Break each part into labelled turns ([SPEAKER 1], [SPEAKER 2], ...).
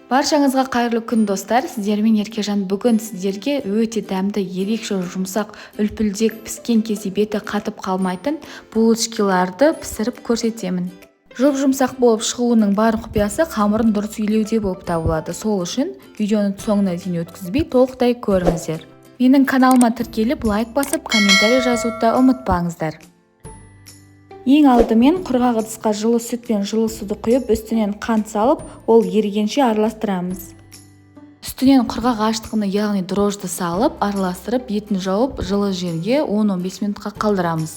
[SPEAKER 1] Баршаңызға қайырлы күн, достар! Сіздермен Еркежан. Бүгін сіздерге өте дәмді, ерекше жұмсақ, үлпілдек, піскен кезде беті қатып қалмайтын булочкиларды пісіріп көрсетемін. Жұп-жұмсақ болып шығуының бар құпиясы қамырын дұрыс илеуде болып табылады. Сол үшін видеоны соңына дейін өткізбей, толықтай көріңіздер. Менің каналыма тіркеліп, лайк басып, комментарий жазуды да ұмытпаңыздар. Ең алдымен құрғақ ыдысқа жылы сүт пен жылы суды құйып, үстінен қант салып, ол ерігенше араластырамыз. Үстінен құрғақ ашытқыны, яғни дрожжды салып, араластырып, бетін жауып, жылы жерге 10-15 минутқа қалдырамыз.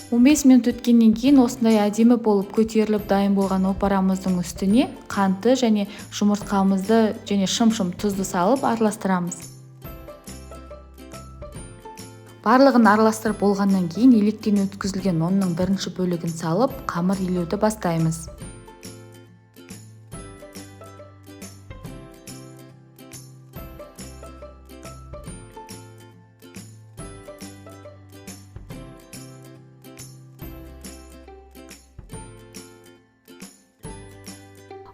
[SPEAKER 1] 15 минут өткеннен кейін осындай әдемі болып көтеріліп дайын болған опарамыздың үстіне қантты және жұмыртқамызды және шым-шым тұзды салып араластырамыз. Барлығын араластырып болғаннан кейін електен өткізілген ұнның бірінші бөлігін салып, қамыр илеуді бастаймыз.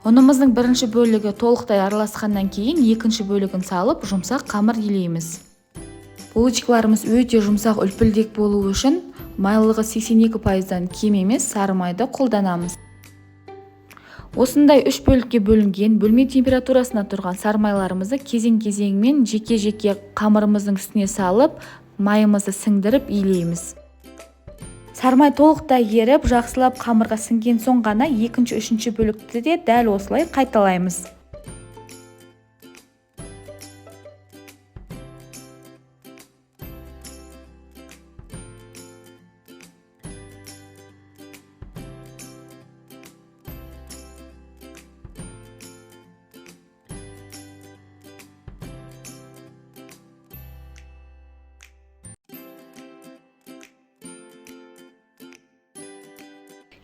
[SPEAKER 1] Ұнымыздың бірінші бөлігі толықтай араласқаннан кейін екінші бөлігін салып, жұмсақ қамыр илейміз. Булочкаларымыз өте жұмсақ, үлпілдек болуы үшін майлылығы 82%-дан кем емес сары майды қолданамыз. Осындай үш бөлікке бөлінген бөлме температурасында тұрған сары майларымызды кезең-кезеңмен жеке-жеке қамырымыздың үстіне салып, майымызды сіңдіріп илейміз. Сары май толықтай еріп, жақсылап қамырға сіңген соң ғана екінші, үшінші бөлікті де дәл осылай қайталаймыз.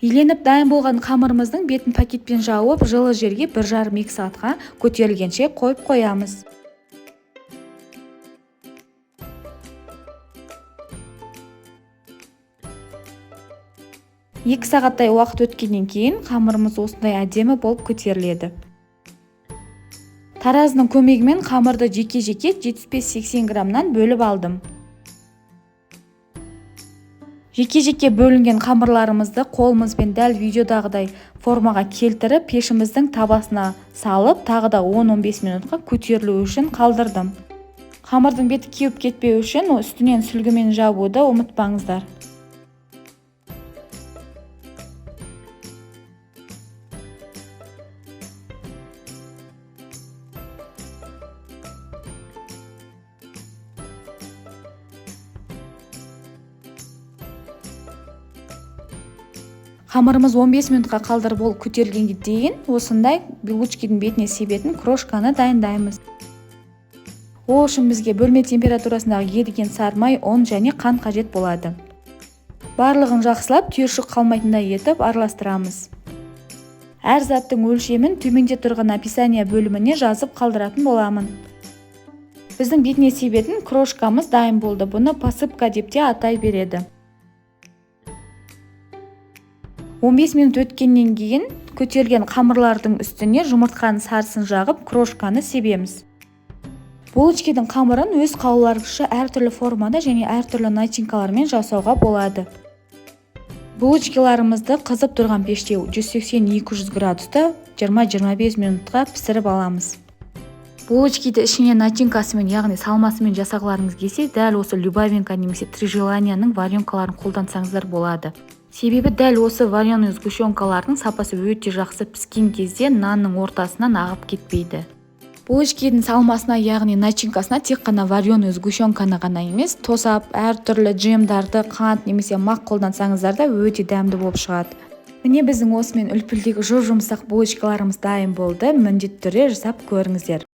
[SPEAKER 1] Иленіп дайын болған қамырымыздың бетін пакетпен жауып, жылы жерге 1,5-2 сағатқа көтерілгенше қойып қоямыз. 2 сағаттай уақыт өткеннен кейін қамырымыз осындай әдемі болып көтеріледі. Таразының көмегімен қамырды жеке-жеке 75-80 граммнан бөліп алдым. Жеке-жеке бөлінген қамырларымызды қолымызбен дәл видеодағыдай формаға келтіріп, пешіміздің табасына салып, тағы да 10-15 минутқа көтерілу үшін қалдырдым. Қамырдың беті кеуіп кетпеу үшін үстінен сүлгімен жабуды ұмытпаңыздар. Қамырымыз 15 минутқа қалдырып ол көтерілгенге дейін осындай булочкидің бетіне себетін крошканы дайындаймыз. Ол үшін бізге бөлме температурасындағы еріген сары май, ұн және қант қажет болады. Барлығын жақсылап түйіршік қалмайтындай етіп араластырамыз. Әр заттың өлшемін төменде тұрған описание бөліміне жазып қалдыратын боламын. Біздің бетіне себетін крошкамыз дайын болды. Бұны посыпка деп те атай береді. 15 минут өткеннен кейін көтерілген қамырлардың үстіне жұмыртқаның сарысын жағып, крошканы себеміз. Булочкидің қамырын өз қалауларыңызша әртүрлі формада және әртүрлі начинкалармен жасауға болады. Булочкиларымызды қызып тұрған пеште 180-200 градуста 20-25 минутқа пісіріп аламыз. Булочкиді ішіне начинкасымен, яғни салмасымен жасағыларыңыз келсе, дәл осы Любавинка немесе Три желанияның варенкаларын қолдансаңыздар болады. Себебі дәл осы вареный сгущенкалардың сапасы өте жақсы, піскен кезде нанның ортасынан ағып кетпейді. Булочкидің салмасына, яғни начинкасына тек қана вареный сгущенканы ғана емес, тосап, әртүрлі джемдарды, қант немесе мақ қолдансаңыздар да өте дәмді болып шығады. Міне, біздің осымен үлпілдек жұп-жұмсақ булочкаларымыз дайын болды. Міндетті түрде жасап көріңіздер.